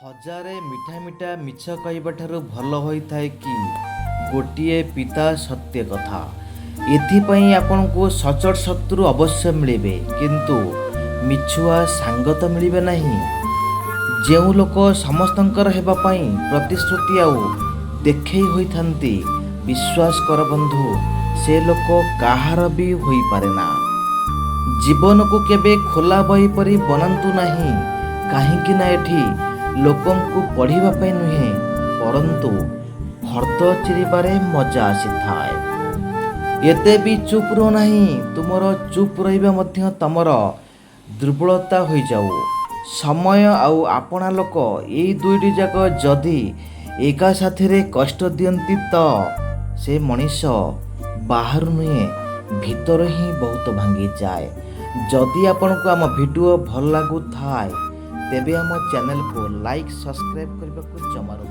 ହଜାରେ ମିଠା ମିଠା ମିଛ କହିବା ଠାରୁ ଭଲ ହୋଇଥାଏ କି ଗୋଟିଏ ପିତା ସତ୍ୟ କଥା। ଏଥିପାଇଁ ଆପଣଙ୍କୁ ସଚୋଟ ଶତ୍ରୁ ଅବଶ୍ୟ ମିଳିବେ, କିନ୍ତୁ ମିଛୁଆ ସାଙ୍ଗ ତ ମିଳିବେ ନାହିଁ। ଯେଉଁ ଲୋକ ସମସ୍ତଙ୍କର ହେବା ପାଇଁ ପ୍ରତିଶ୍ରୁତି ଆଉ ଦେଖେଇ ହୋଇଥାନ୍ତି, ବିଶ୍ୱାସ କର ବନ୍ଧୁ, ସେ ଲୋକ କାହାର ବି ହୋଇପାରେ ନା। ଜୀବନକୁ କେବେ ଖୋଲା ବହି ପରି ବନାନ୍ତୁ ନାହିଁ, କାହିଁକି ନା ଏଠି ଲୋକଙ୍କୁ ପଢ଼ିବା ପାଇଁ ନୁହେଁ, ପରନ୍ତୁ ଫର୍ଦ୍ଦ ଚିରିବାରେ ମଜା ଆସିଥାଏ। ଏତେ ବି ଚୁପ୍ ରୁହ ନାହିଁ, ତୁମର ଚୁପ୍ ରହିବା ମଧ୍ୟ ତମର ଦୁର୍ବଳତା ହୋଇଯାଉ। ସମୟ ଆଉ ଆପଣା ଲୋକ, ଏଇ ଦୁଇଟି ଯାକ ଯଦି ଏକା ସାଥିରେ କଷ୍ଟ ଦିଅନ୍ତି ତ ସେ ମଣିଷ ବାହାରୁ ନୁହେଁ, ଭିତରୁ ହିଁ ବହୁତ ଭାଙ୍ଗିଯାଏ। ଯଦି ଆପଣଙ୍କୁ ଆମ ଭିଡ଼ିଓ ଭଲ ଲାଗୁଥାଏ, ତେବେ ଆମ ଚ୍ୟାନେଲକୁ ଲାଇକ୍, ସବସ୍କ୍ରାଇବ୍ କରିବାକୁ ଜମାରୁ